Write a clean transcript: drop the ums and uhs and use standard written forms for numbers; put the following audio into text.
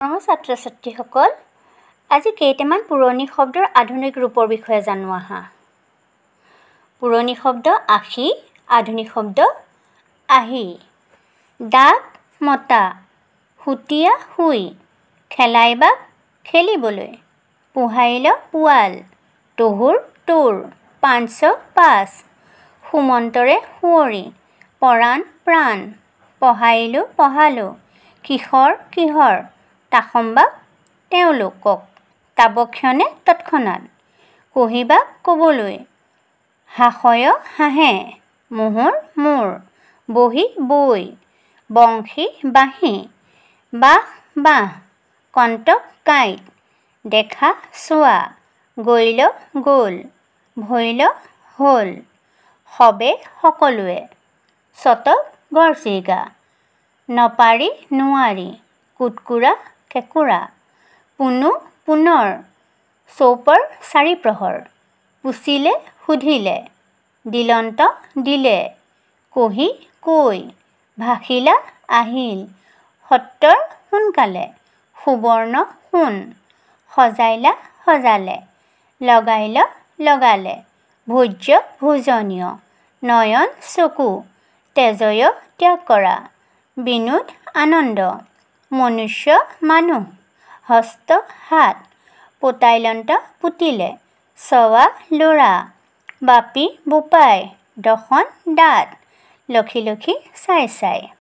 ছাত্ৰ ছাত্ৰীসকল, আজি কেইটামান পুৰণি শব্দৰ আধুনিক ৰূপৰ বিষয়ে জানো আহা। পুৰণি শব্দ আশী, আধুনিক শব্দ আহি। ডাক মতা, সুতীয়া শুই, খেলাইবা খেলিবলৈ, পোহাইল পোৱাল, তহুৰ তোৰ, পাঁচ পাঁচ, সুমন্তৰে সুঁৱৰি, পৰাণ প্ৰাণ, পঢ়াইলোঁ পঢ়ালোঁ, কিশোৰ কিহৰ, তাসম্বাক তেওঁলোকক, তাবক্ষণে তৎক্ষণাত, কহিবা ক'বলৈ, হাসয় হাঁহে, মোহোৰ মোৰ, বহি বৈ, বংশী বাঁহী, বাঁহ বাঁহ, কণ্টক কাঁইট, দেখা চোৱা, গৈল গ'ল, ভৈল হ'ল, সবে সকলোৱে, চটক ঘৰচিৰিকা, নপাৰি নোৱাৰি, কুটকুৰা কেঁকোৰা, পুনু পুনৰ, চৌপৰ চাৰিপ্ৰহৰ, পুছিলে সুধিলে, দিলন্ত দিলে, কহি কৈ, ভাসিলা আহিল, সত্তৰ সোনকালে, সুবৰ্ণ সোণ, সজাইলা সজালে, লগাইল লগালে, ভোজ্য ভোজনীয়, নয়ন চকু, তেজয় ত্যাগ কৰা, বিনোদ আনন্দ, মনুষ্য মানুহ, হস্ত হাত, পোতাইলন্ত পুতিলে, চৱা ল'ৰা, বাপী বোপাই, দশন দাঁত, লখি লখি চাই চাই।